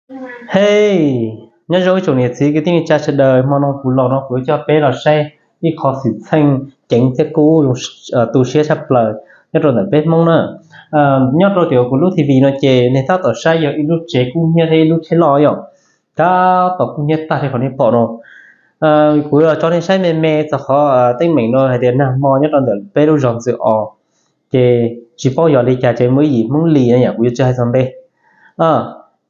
Hej, nyob zoo ib tsoom niam txiv kwv tij neej tsa sawv daws, hmo no kuv los no kuv yuav coj peb los saib ib qho xwm txheej ceev thiab kub, tu siab tshaj plaws nyob rau ntawm peb Hmoob na. Nyob rau tim kuv lub T V no ces nej tab tom saib yog ib lub tsev kub hnyiab thiab ib lub tsheb loj yom. Tab tom kub hnyiab tag li qhov nej pom no. Kuv los tso nej saib me me txog qhov teeb meem no hais tias nag hmo nyob rau ntawm peb lub zos Ntxwj Os, ces tsis paub yog li cas ces muaj ib yim Hmoob Lis no yom, kuv yuav tsis hais txog npe.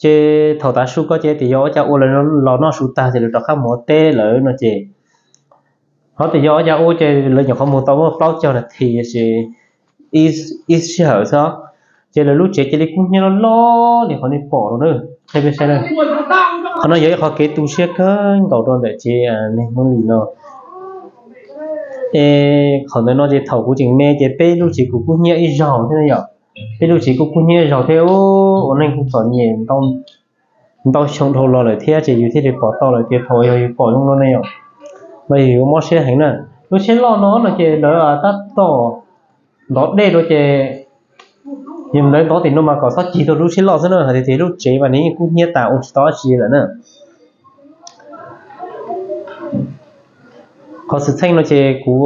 Ces thaum tav su ko ces tias yog ua cas ua lawv los noj su tag ces lawv rov qab mus ua teb lawm no ces, qhov tias yog ua cas ua ces lawv nyuam qhuav mus tau muaj plaub caug nas this ces ib sij hawm xwb, ces lawv lub tsev cia li kub hnyiab loj loj li qhov nej pom no na. Qhov no yog ib qhov kev tu siab kawg nkaus rau ntawm tsev neeg Hmoob Lis no. Es qhov ntawd no ces thaum kuv tseem me ces peb lub tsev kuj kub hnyiab ib zaug thiab yom. Peb lub tsev kuj kub hnyiab ib zaug thiab, ua neej kuj txom nyem ntau xyoo dhau los lawm thiab ces yus thiaj li pom tau lawm tias thaum yog yus pom zoo no ne yom, mas yus yuav mob siab heev na. Lub tsheb loj no no ces lawv tab tom ntov dej rau ces yus ntawd ntov tim no mas kom txhob cig tau lub tsheb loj xwb na, hais tias lub tsev mas nws yeej kub hnyiab tas ua tsis tau dab tsi lawm na. Qhov xwm txheej no ces kuv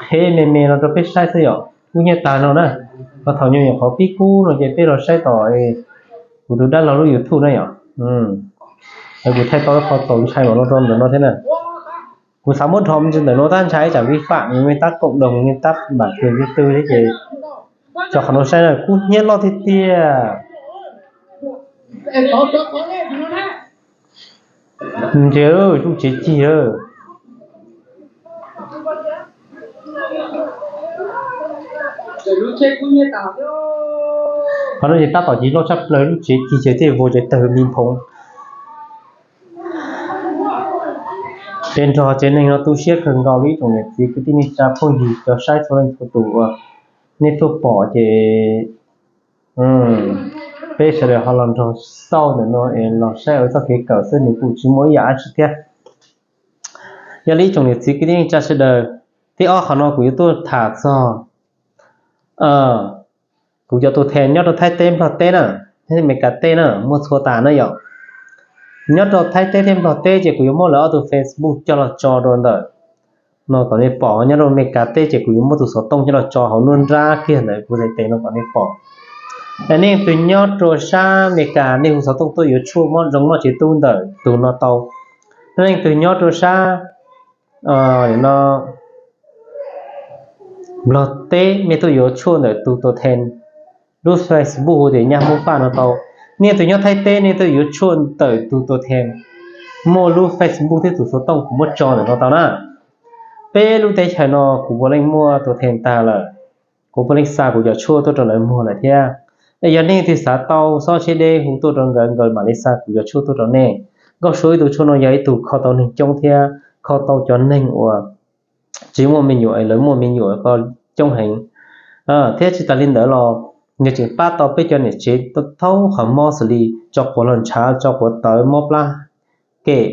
qheb me me no rau peb saib xwb yom, kub hnyiab tag no na. Ho thaum nyuam qhuav pib kub no ces peb los saib tom kuv tus dab laug lub YouTube na yom. Kuv thaij tau ib qho txaus ntshai mam no rau ntawm no thiab na. Kuv xav muab dhos ntawm no tab ntshai tsam vi phạm nguyên tắc cộng đồng, nguyên tắc bản quyền riêng tư thiab ces tso qhov no saib na, kub hnyiab loj tiag tiag. Ntsia, lub tsev cig lawm. Qhov no ces tab tom cig loj tshaj plaws, lub tsev cig ces thiaj vau tsev tawg mi phoov. Peb nrog tsev neeg no tu siab kawg nkaus li ib tsoom niam txiv kwv tij neej tsa phooj ywg cov saib txhua leej txhua tus uas nej tuaj pom ces peb sawv daws ho los nrog xauj ntawm no es los saib ua txoj kev kawm xwb, nws kuj tsis muaj ib yam dab tsi thiab. Yog li ib tsoom niam txiv kwv tij neej tsa sawv daws, thib ob qhov no kuv yuav tuaj tham txog kuv cov tus them nyob rau Thaib teb, Nplog teb na, thiab Amelikas teb na, muaj txhua tas na yom. Nyob rau Thaib teb thiab Nplog teb ces kuv yuav muab lawv ob tus Facebook coj los tso rau ntawm no kom nej pom. Nyob rau Amelikas teb ces kuv yuav muab tus xov tooj coj los tso hauv nruab nrab kiag ntawm kuv tes tes no kom nej pom. Nej leej twg nyob rau sab Amelikas nej hu xov tooj tuaj yuav tshuaj mob zoo mob tsev tub ntawm tus no tau. Nej leej twg nyob rau sab no Nplog teb nej tuaj yuav tshuaj ntawm tus tus them, lub Facebook hu tias Nyab Hmoob Faj no tau. Nej leej twg nyob Thaib teb nej tuaj yuav tshuaj ntawm tus tus them, muaj lub Facebook thiab tus xov tooj kuv muab tso ntawm no tau na. Peb lub teb chaws no kuv puav leej muaj tus them tag lawm, kuv puav leej xa kuv cov tshuaj tuaj rau lawv muag lawm thiab. Yog nej leej twg xav tau xob tsheb deb hu tuaj rau nkawd, nkawd mam li xa kuv cov tshuaj tuaj rau nej. Nkauj Suav ib tug tshuaj no yog ib tug kho tau neeg coob thiab kho tau cov neeg uas tsis muaj me nyuam es lawv muaj me nyuam coob heev. Thiab tsis tas li ntawd los nws tseem pab tau peb cov niam tsev thaub qhov mob xws li tso quav los ntshav, tso quav tawv, mob plab kem,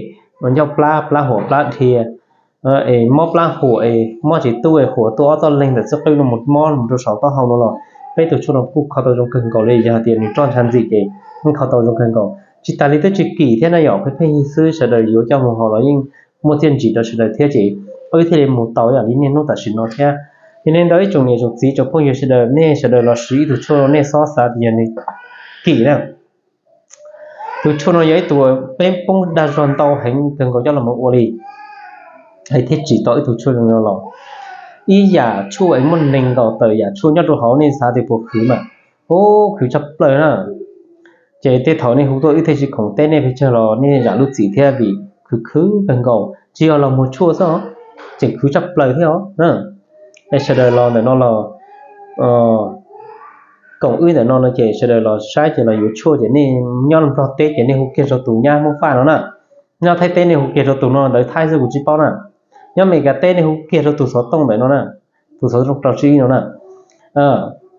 ncauj plab, plab huam plab dhia, es mob plab huam es mob tsev tub es huam tuaj ob txoj leeg ntawm txoj qwj no mus mob mus rau saum taub hau no los peb tus tshuaj no kuj kho tau zoo kawg nkaus li. Yog hais tias nws roj ntsha ntxim ces yeej kho tau zoo kawg nkaus. Tsis tas li twb tsis kim thiab na yom, pheej pheej xwb sawv daws yuav coj mus haus los yeej muaj txiaj ntsig rau sawv daws thiab ces wb thiaj li mus tau ib yam li niaj hnub tam sim no thiab. Yog li ntawd ib tsoom niam tsoom txiv tsoom phooj ywg sawv daws, nej sawv daws los siv ib tug tshuaj no nej xob xav tias yog nws kim na. Tus tshuaj no yog ib tug peb poob dag zog ntau heev kawg nkaus coj los mus ua li, es thiaj tsim tau ib tug tshuaj zoo no los. Ib yam tshuaj es muaj nees nkaum tawm yam tshuaj nyob rau hauv, nej xav tias puas khwv mas, ub, khwv tshaj plaws na. Ces tej thaum nej hu tuaj wb thiaj tsis khoom teb nej pes tsawg los nej zam lub txim thiab vim khwv khwv kawg nkaus, tsis yog los muag tshuaj xwb, tseem khwv tshaj plaws thiab os. Es sawv daws los ntawm no los koom wb ntawm no no ces sawv daws los saib ces los yuav tshuaj ces nej nyob Nplog teb ces nej hu kiag rau tus Nyab Hmoob Faj no na. Nyob Thaib teb nej hu kiag rau tus no, ntawv Thaib xwb kuv tsis paub na. Nyob Amelikas teb nej hu kiag rau tus xov tooj ntawm no na, tus xov tooj rau sib no na.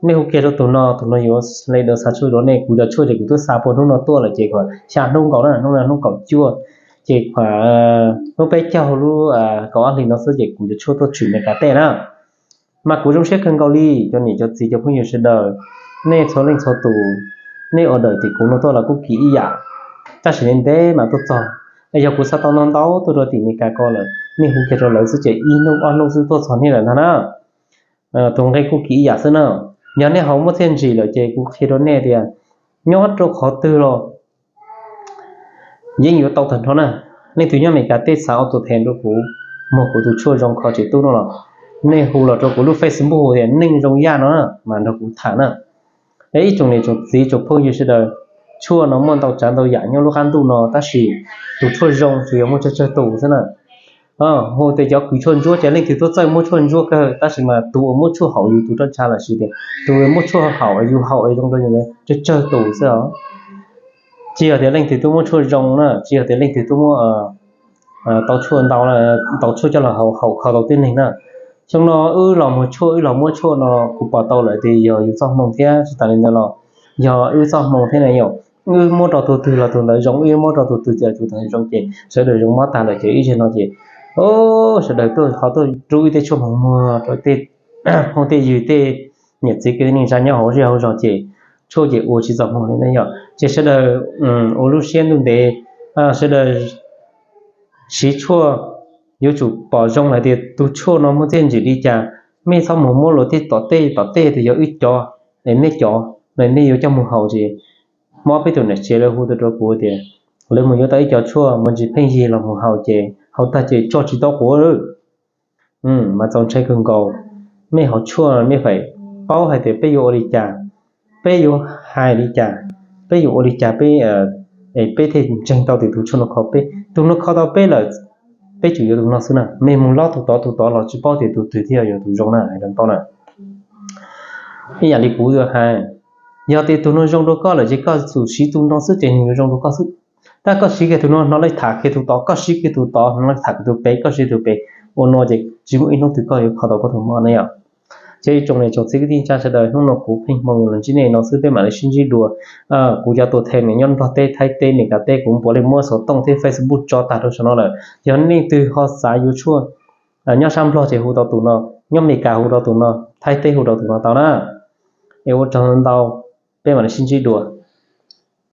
Nej hu kiag rau tus no, tus no yuav li ntawd xa tshuaj rau nej. Kuv cov tshuaj ces kuv twb xa puag hnub no tuaj lawm ces khuav xya hnub nkaus na, hnub no hnub kaum cuaj, ces khuav hnub peb caug lub kaum ob hlis no xwb ces kuv cov tshuaj tuaj tshwm Amelikas teb na. Mas kuv zoo siab kawg nkaus li cov niam cov txiv cov phooj ywg sawv daws, nej txhua leej txhua tus, nej order tim kuv no tuaj los kuj kim ib yam, tab sis ntev ntev mas tuaj txog. Es yog kuv xa tau ntau ntau tuaj rau tim Amelikas ko lawm, nej hu kiag rau lawv xwb ces ib hnub ob hnub xwb tuaj txog nej lawm ntag na. Tus nqe kuj kim ib yam xwb na. Yog nej ho muaj txiaj ntsig lawm ces kuv qhia rau nej tias nyob rau qhov twg los yeej yuav tau tag nrho na. Leej twg nyob Amelikas teb xav ua tus them rau kuv, muag kuv tus tshuaj zoo kho tsev tub no los nej hu los rau kuv lub Facebook tias Neej Zoo Yaj no na mas nrog kuv tham na. Es ib tsoom niam tsoom txiv tsoom phooj ywg sawv daws, tshuaj no muaj ntau tsav ntau yam nyob lub qab ntuj no tab sis tus tshuaj zoo tsuas yog muaj tsawg tsawg tus xwb na. Hu tias cov kws tshuaj ntsuab ces leej twg tuaj txawj muab tshuaj ntsuab kawg tab sis mas tus uas muab tshuaj haum yus tus roj ntsha los sis tias tus uas muab tshuaj haum yus haum zoo rau yus tsawg tsawg tus xwb os. Tsis yog tias leej twg tuaj muab tshuaj zoo na, tsis yog tias leej twg tuaj muab tau tshuaj ntau, tau tshuaj coj los haum haum kho tau tib neeg na. Xyoo no wb los muag tshuaj wb los muab tshuaj no kuv pom tau lawm tias yog yus txoj hmoo thiab tsis tas li ntawd los yog wb txoj hmoo thiab na yom. Wb muab rau tus twg los tus ntawd zoo, wb muab rau tus twg los tus ntawd zoo ces sawv daws zoo mob tag lawm ces ib zaug no ces sawv daws tuaj qhov tuaj rub ib tej tshuaj hmoov muag rau tej phooj tej ywg tej niam txiv kwv tij neej tsa nyob hauv zej hauv zos ces tshuaj ces ua tsis txog hmoov li na yom. Ces sawv daws ua lub siab ntuj ntev, sawv daws siv tshuaj yuav tsum pom zoo hais tias tus tshuaj no muaj txiaj ntsig li cas. Mej txhob mus muab luag tej tom tej tom tej tias yog wb cov, nej cov, nej yuav coj mus haus ces mob peb tus niam tsev lawv hu tuaj rau kuv tias lawv mus yuav tau ib co tshuaj mus ntsis pheej yig los mus haus ces haus tag ces tso tsis tau quav lawm. Mas txaus ntshai kawg nkaus. Mej haus tshuaj mej faim paub hais tias peb yuav ua li cas, peb yuav hais li cas, peb yuav ua li cas peb, peb thiaj ntseeg tau tias tus tshuaj no kho peb. Tus no kho tau peb lawm, peb tsuas yuav tus no xwb na. Mej mus lob tus tod tus tod los tsis paub tias tus twg thiaj yog tus zoo na, hais tau na. Ib yam li kuv hais, yog tias tus no zoo rau koj lawm ces koj tsuas siv tus no xwb ces nws yuav zoo rau koj xwb. Tab koj siv kiag tus no hnov lawv tham kiag tus tod, koj siv kiag tus tod hnov lawv tham kiag tus pem, koj siv tus pem, ua no ces tsis muaj ib hnub twg koj yuav kho tau koj tus mob na yom. Ces ib tsoom niam tsoom txiv kwv tij neej tsa sawv daws, hnub no kuv pheej hmoo los ntsib nej no xwb, peb mam li sib ntsib dua. Kuv cov tua them nyob Nplog teb, Thaib teb, Meskas teb, kuv puav leej muab xov tooj thiab Facebook tso tag rau saum no lawm. Yog nej leej twg ho xav yuav tshuaj nyob sab Nplog ces hu rau tus no, nyob Meskas hu rau tus no, Thaib teb hu rau tus no tau na. Es ua tsaug ntau, peb mam li sib ntsib dua.